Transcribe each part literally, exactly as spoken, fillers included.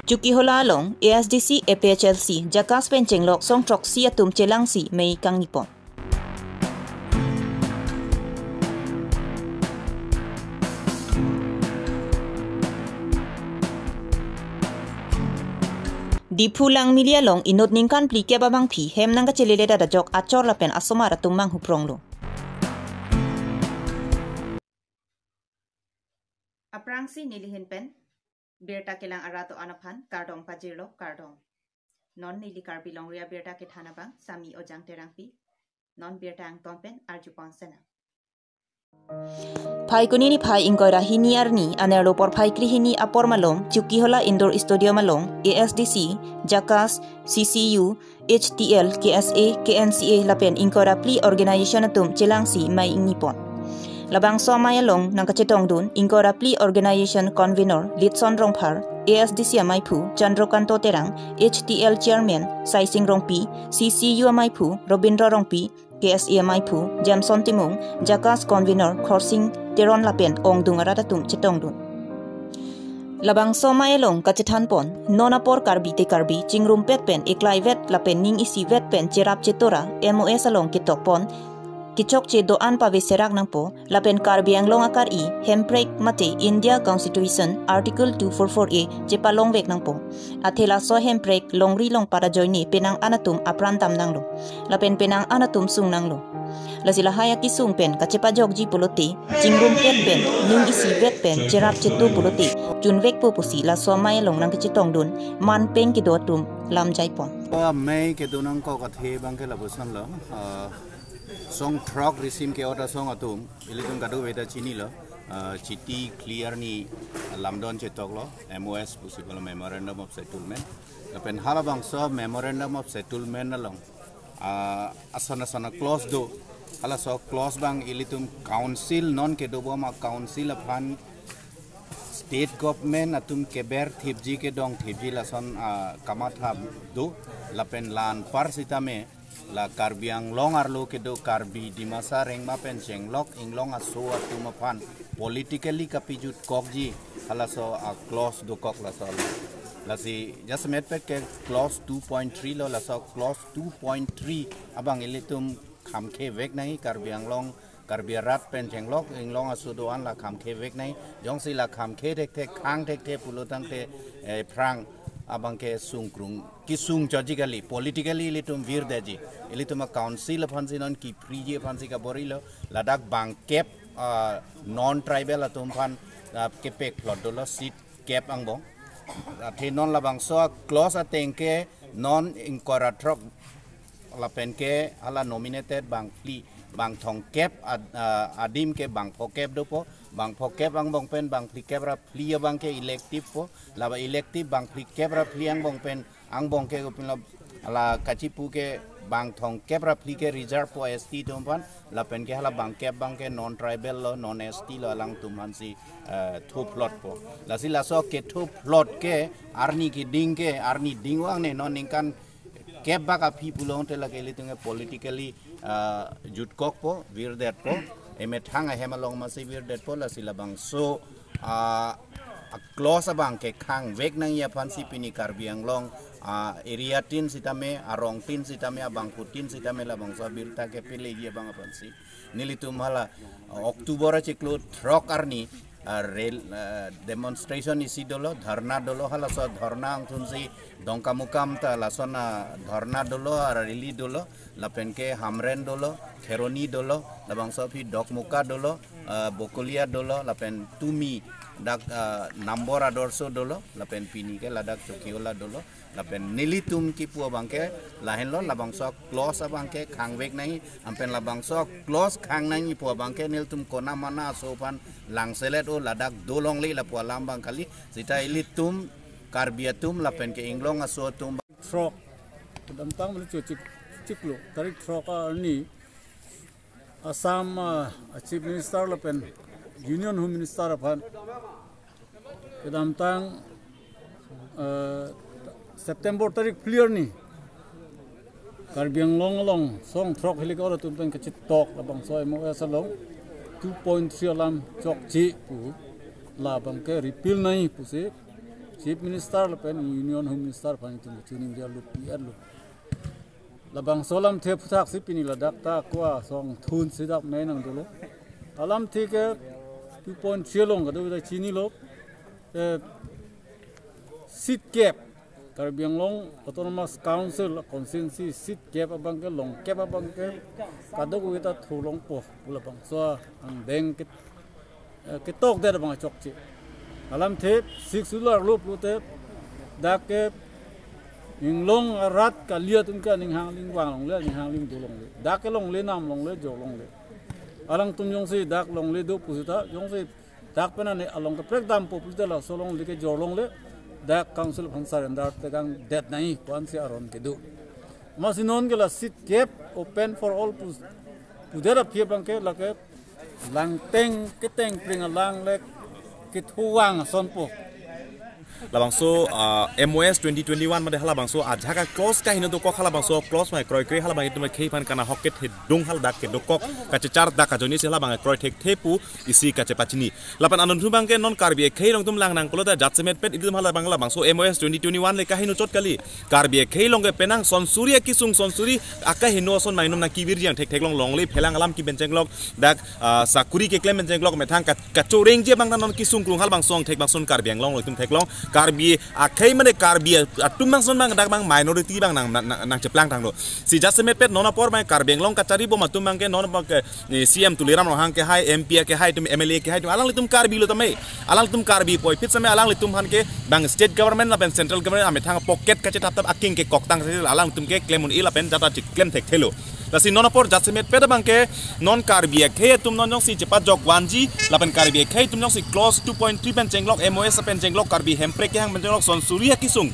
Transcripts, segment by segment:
Chokihola along A S D C, A P H L C, JACAS pen chenglok song throksi atum chelangsi mei kangni pon. Diphu Langmili along inut ningkan phlikep abangpi hem nangkachelele ajok achor lapen asomar atum manghupronglo. Aphrangsi nelihin pen birta kelang arat do-an aphan kardom pajirlo, kardom. Non neli Karbi Longri Abirta kethan abang Sami Ojang Terangpi. Non birta angton pen arjupon sena. Phaikuni niphai ingkoi ra hini arni anerlo porphai krehini apor malom Chokihola Indoor Stadium along A S D C, JACAS, C C U, H T L, K S A, K N C A lapen ingkoi ra phli organization atum chelangsi mei ingni pon. Labangso amei along nangkachetongdun ingkoi ra phli organization convenor Litson Rongphar, A S D C ameiphu Chandrakanta Terang, H T L chairman Saising Rongpi, C C U ameiphu Robindra Rongpi, K S A ameiphu Jameson Timung, JACAS convenor Khorsing Teron lapen ongdung arat atum chetongdun. Labangso amei along kachethan pon, non apor Karbi te Karbi chingrumpet pen eklaivet lapen ning isivet pen cherap cheto ra M O S along ketok pon, kechokche do-an paveserak nangpo, lapen Karbi Anglong akari Hemprek mate India Constitution Article two four four A chepalongvek nangpo. Athe laso Hemprek longri longpat ajoine penang an atum apran dam nanglo, lapen penang an atum sung nanglo. Lasi lahai akesung pen kachepajokji pulote, chingrumpet pen, ning isivet pen cherap cheto pulote chunvekpo pusi laso amei along nangkachetongdun manpeng kedo atum lamjai pon. O amei kedo nangkok athe abangke labusonlo, ah, song throk risim ke-ot asong atum, ilitum kadokave ta chinilo, ah, chiti clear ni lamdon chetoklo, M O S pusi pulo, Memorandum of Settlement. Lapen halabangso Memorandum of Settlement along, ah, ason ason a-clause do. Halaso clause abang ilitum council non kedobom a-council aphan state government atum keber thipji kedong thipji lason, ah, kamatha do. Lapen la anpar sitame la Karbi Anglong arlo kedo Karbi Dimasa Rengma pen chenglok inglong aso atum aphan politically kapijutkokji halaso a-clause dokok laso. Lasi jasemet pet ke clause two point three lo, laso clause two point three abang ilitum khamkhevek nangji, Karbi Anglong, Karbi arat pen chenglok inglong aso do-an la khamkhevek nangji. Jongsi la khamkhe thekthe, khang thekthe pulo tangte, eh, aphrang abangke sungkrung kesung chotji kali, politically ilitum virdetji. Ilitum a-council aphansi non kiphriji aphansi kaborilo, ladak bangkep, ah, non tribal atum aphan, ah, kepek phlot dolo, seat kep angbong. Athe non labangso a-clause ateng ke non ingkoi ra throk lapen ke hala nominated bangphli, bangthongkep ad-, ah, adim ke bangphokep dopo, bangphokep angbong pen bangphlikep ra phli abangke elective po, laba elective bangphlikep ra phli angbong pen angbong ke kopilo, hala kachipu ke bangthongkep ra phli ke reserve po S T atum aphan, lapen ke hala bangkep abangke non tribal lo, non S T lo, alangtum aphansi, eh, thophlotpo. Lasi laso kethophlot ke arni keding ke, arni dingvang ne non ningkan kep bak aphi pulote lake ilitum ke politically, ah, jutkokpo, virdetpo, emethang ahem along masi virdetpo, lasi labangso, ah, a-clause abangke khangvek nangji aphansi pini Karbi Anglong, ah, area tin sitame, arong tin sitame, abangphu tin sitame labangso abirta kepeleji abang aphansi nelitum hala October achiklo throk arni, ah, rel-, ah, demonstration isi dolo, dharna dolo, halaso dharna angthunsi Dongkamukam ta lason a-dharna dolo, a-rally dolo, lapen ke Hamren dolo, Kheroni dolo, labangso aphi Dokmoka dolo, ah, Bokolia dolo, lapen tumi dak, ah, Nambor Adorsho dolo, lapen pini ke ladak Chokihola dolo. Lapen nelitum kipu abangke lahenlo, labangso clause abangke khangvek nangji, anpen labangso clause khang nangji pu abangke nelitum kona mana aso aphan langselet o, ladak dolongle lapu alam abang kali, seta ilitum Karbi atum lapen ke inglong aso atum. Throk, kedamtang melu chik, chiklo, tarik throk arni, Assam, ah, Chief Minister lapen Union Home Minister aphan kedamtang, ah, September tarik phli arni Karbi Anglong along song throk hilik or atum pen kachitok labangso M O S along two point three alam chokche pu labangke repeal nangji pusi Chief Minister lapen Union Home Minister aphan itum chiningri arlo pi-etlo. Labangso alamthe aphuthak si pini ladak ta ko asong thun si dak me nang dolo. Alamthe ke two point three along kadokave ta chinilo. Eh, seat kep, Karbi Anglong Autonomous Council constituency seat kep abang ke, long kep abang ke kadokave ta thulongpo pu labangso angdeng ke, eh, ketokdet abang chokche. Alamthe six ular lo pulote dak ke inglong arat kali atum ke aning hang aling vang longle, aning hang aling do longle. Dak ke longle, nam longle, jo longle. Alangtum jongsi dak longle do pusita, jongsi dak pen ani along kaprek dampo pulote laso longle ke jor longle, dak council aphan surrender tekangdet nangji pu ansi aron kedo. Amatsi non ke la seat kep open for all pu, pudet aphi abang ke lake langteng keteng pring alang le kethuang asonpo. Labangso, ah, M O S twenty twenty-one mate halabangso ajak a-clause kaheno dokok, halabangso clause mai kroikre halabang itum khei aphan kana hok kethedung hal dak kedokok kachechar dak ajoine si halabang kroithekthe pu isi kachepachini. Lapen anonthum abang ke non Karbi akhei along itum lang nang pulote jasemetpet itum halabang labangso M O S twenty twenty-one le kaheno chot kali. Karbi akhei along ke penang sonsuri akisung, sonsuri akaheno ason mainom nangkevirji, jang thektheklong longle phelang alam kebi pen chenglok, dak, ah, sakuri keklem pen chenglok, methang ka-, kachorengji abang ta non kisung krung halabangso angthek bangson Karbi Anglong lo itum theklong. Karbi akhei mane Karbi atum bangson abang dak abang minority abang nang, nang, nang, nangcheplang tanglo. Si jasemetpet non apor abang Karbi Anglong kachari bom atum abang ke non abang ke, eh, C M Tuliram Ronghang ke hai, M P ke hai, itum M L A ke hai, itum alanglitum Karbi lo tame. Alanglitum Karbi puvoiphit same alanglitum aphan ke bang state government lapen central government amethang pocket kachethapthap aking kekoktang si alanglitum ke klem un-e lapen jata chiklemthekthelo. Lasi non apor jasemetpet abang ke non Karbi akhei atum non jongsi chepajok vanji lapen Karbi akhei atum jongsi clause two point three pen chenglok, M O S pen chenglok, Karbi Hemprek kehang pen chenglok, sonsuri akisung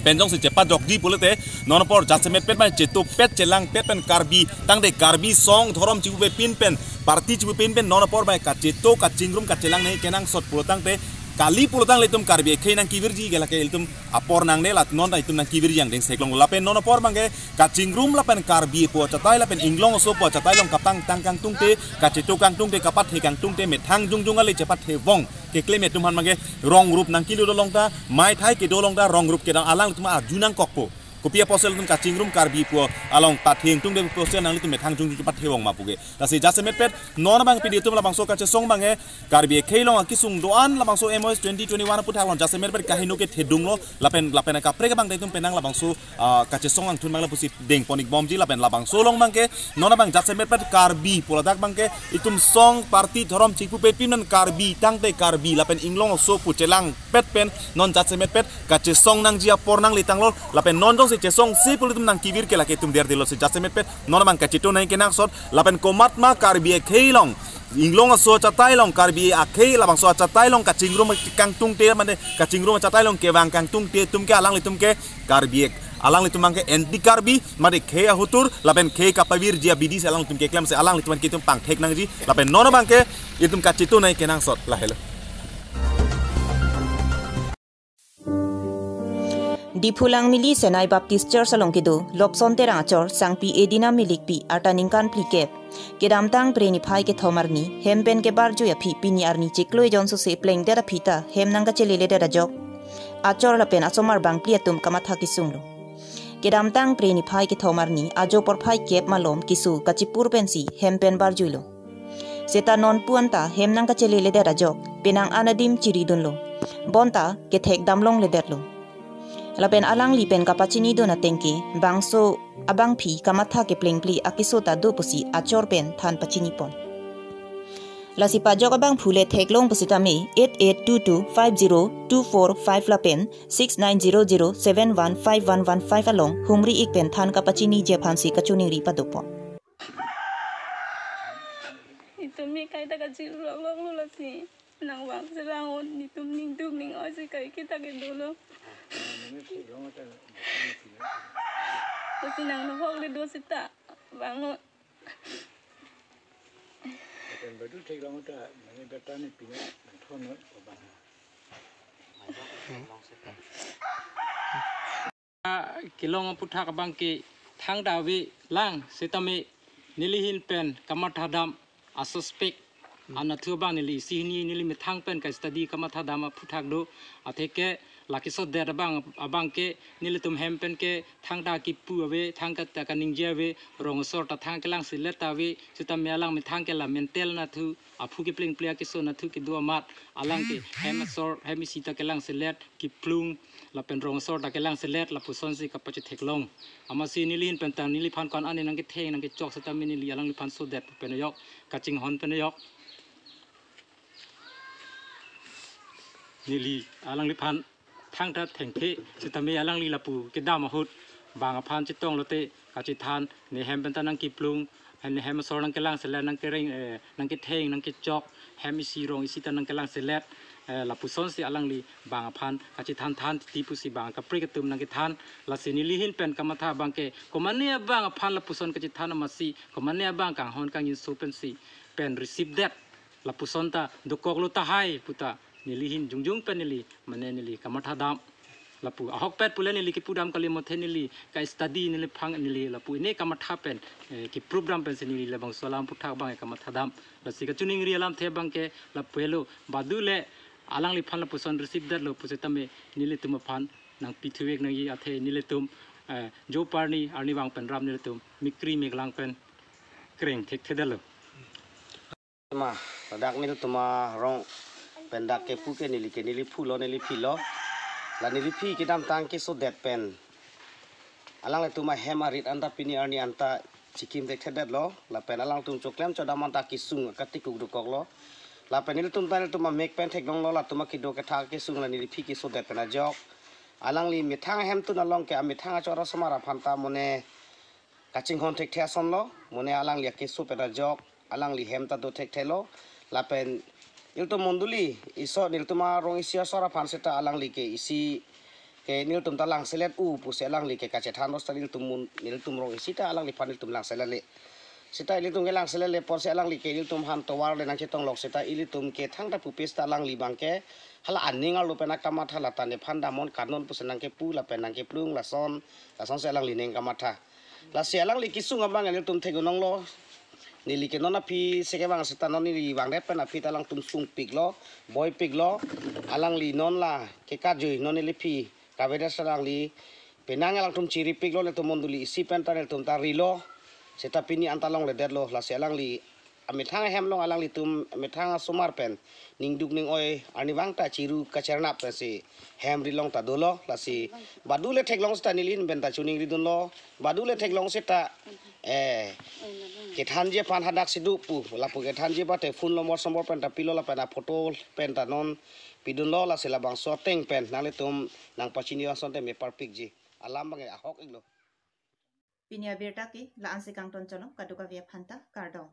pen jongsi chepajokji pulote non apor jasemetpet abang chetupet chelangpet pen Karbi tangte Karbi song dhorom chipupepin pen, party chipupepin pen non apor abang kacheto kachingrum kachelang nangji kenangsot pulo tangte kali pulo tangte itum Karbi akhei nangkevirji ke lake itum apor nangne, la non ta itum nangkevirji angdeng seklong. Lapen non apor abang ke kachingrum lapen Karbi pu achatai lapen inglong aso pu achatai along kapangtang kangtungte, kacheto kangtungte, kapathe kangtungte, methang jongjong ale chepathe vong keklem atum aphan abang ke rong rup nangkelo along ta, maithai kedo along ta rong rup kedam alanglitum arju nangkokpo. Kopi apotsi itum kachingrum Karbi pu along pathe ingtungte pusi nanglitum methang jongjong chepathe vong ma pu ke. Lasi jasemetpet non abang pini itum labangso kachesong abang ke Karbi akhei along akisung do-an labangso M O S twenty twenty-one aphuthak along jasemetpet kaheno kethedunglo lapen, lapen kaprek abang ta itum penang labangso, ah, kachesong angthun abang lapusi dengpon-ik bomji lapen labangso along abang ke non abang jasemetpet Karbi pu ladak abang ke itum song party dhorom chipupepin pen Karbi tangte Karbi lapen inglong aso pu chelangpet pen non jasemetpet kachesong nangji apor nangle tanglo lapen non jongsi chesongse pulo itum nangkevir ke lake itum derdelo si jasemetpet non abang kacheto nangji kenangsot lapen komatma Karbi akhei along inglong aso achatai along Karbi akhei labangso achatai along kachingrum kangtungte mane kachingrum achatai along kevang kangtungte itum ke alanglitum ke Karbi ek alanglitum abang ke anti Karbi mane khei ahutur lapen khei kapavirji abidi si alanglitum keklem si alanglitum ke itum pangthek nangji lapen non abang ke itum kacheto nangji kenangsot lahelo. Diphu Langmili Senai Baptist Church along kedo Lobson Terang achor Sangpi Edina Milikpi arta ningkan phlikep. Kedamtang Phre niphai kethom arni hem pen kebarjui aphi pini arni chiklo ejon sose plengdet aphi ta hem nangkacheleledet ajok achor lapen asomar bangphli atum kamatha kesunglo. Kedamtang Phre niphai kethom arni ajo porphai kep malom keso kachipur pensi hem pen barjuilo. Seta non pu anta hem nangkacheleledet ajok penang an adim chiridunlo. Bonta kethek damlongledetlo. Lapen alangli pen kapachinidun ateng ke bangso abangpi kamatha keplengphli akeso ta do pusi achor pen than pachinipon. Lasi pajok abangphu le theklong pusitame eight eight two two five zero two four five lapen six nine zero zero seven one five one one five along hungri-ik pen than kapachiniji aphansi kachiningri padopon. Itum mi kaita kachirok lok lo lasi. Nang vang serang on itum ningduk ning-oi si kai kita ke dolo. Lasi nang nohok le do sita vang on. Pen badu theklong ta mane beta ni pina nang thon no bang. Kelong aphuthak abang ke thangta avelang setame nelihin pen kamatha dam asuspek Anatthu abang neli isi hini neli methang pen ka-study kamathadam aphuthak do. Atheke la kesodet abang, abang ke nelitum hem pen ke thangta kipu ave, thangta kaningje ave, rong asor ta thang kelangselet ta ave, sitame alang methang ke la mental anatthu, aphu keplengple akeso anatthu kedo amat, alang ke hem asor, hem isi ta kelangselet, kiplung, lapen rong asor ta kelangselet, lapusonsi kapachetheklong. Amatsi neli ahin pen ta neliphan ko-an ane nangketheng nangkechok sitame neli alangliphan sodet pen ajok, kachinghon pen ajok. Neli alangliphan thangta thengthe sitame alangli lapu kedam ahut bang aphan chetong lote kachethan, ne hem pen ta nangkiplung, ne hem asor nangkelangselet, nangkereng, eh, nangketheng nangkechok, hem isi rong isi ta nangkelangselet, eh, lapusonsi alangli bang aphan kachethan than titi pusi bang kaprek atum nangkethan. Lasi neli ahin pen kamatha abang ke komane abang aphan lapuson kachethan amatsi komane abang kanghon kangjinso pensi pen receive det, lapuson ta dokoklo tahai puta neli ahin jongjong pen neli mane neli kamathadam. Lapu ahokpet pule neli kipudam kali, mothe neli ka-study neli phang neli lapu ine kamatha pen, eh, kiprubdam pensi neli labangso alam aphuthak abang kamathadam. Lasi kachiningri alamthe abang ke lapu helo, badule alangliphan lapuson receive detlo pusitame nelitum aphan nangpithuik nangji athe nelitum, eh, jo parni arnivang pen ram nelitum mikri miklang pen kreng thekthedetlo. Ma, ladak nelitum arong pen dak kepu ke neli ke neli phulo neli philo. La neli phi kedamtang kesodet pen alanglitum ahem arit anta pini arni anta chikim thekthedetlo. Lapen alangtum choklem chodam anta kesung akatikuk dokoklo. Lapen nelitum ta nelitum amek pen theklonglo, latum akedo kethak kesung la neli phi kesodet pen ajok alangli methang ahemtun along ke amethang achor asomar aphan ta mone kachinghon thekthe asonlo, mone alangli akeso pen ajok alangli hem ta do thekthelo. Lapen ilitum mondoli iso nelitum arong isi asor aphan seta alangli ke isi ke nelitum ta langselet u pusi alangli ke kachethan ros ta nelitum mon-, nelitum rong isi ta alangliphan nelitum langseletle. Seta ilitum ke langseletle apotsi alangli ke ilitum aphan tovar le nangchetong lok seta ilitum ke thangta pupis ta alangli abang ke hala aning arlo pen akamatha lata nephan damnon kannon pusi nangkepu lapen nangkeplung lason, lasonsi alangli ning kamatha. Lasi alangli kesung abang nelitum theklonglo. Neli ke non aphi seke bang seta non neli bang det pen aphi ta alangtum sungpiklo, boipiklo. Alangli non la kekajui non neli phi kavedet alangli penang alangtum chiripiklo, nelitum mondoli isi pen ta nelitum ta rilo. Seta pini anta longledetlo, lasi alangli amethang ahem along alanglitum amethang asomar pen ningduk ning-oi arnivang ta chiru kachernap pensi hem rilong ta dolo. Lasi badule theklong seta neli ahin pen ta chiningridunlo, badule theklong seta, eh, kethanji aphan hadak si do pu, lapu kethanji ba te phone nombor sombor pen ta pilo lapen aphoto pen ta non pidunlo. Lasi labangso ateng pen nanglitum nangpachini asonte me parpikji alam abang ahok iklo. Pini abirta ke la-ansi kangton cholo, kadokave aphanta kardom.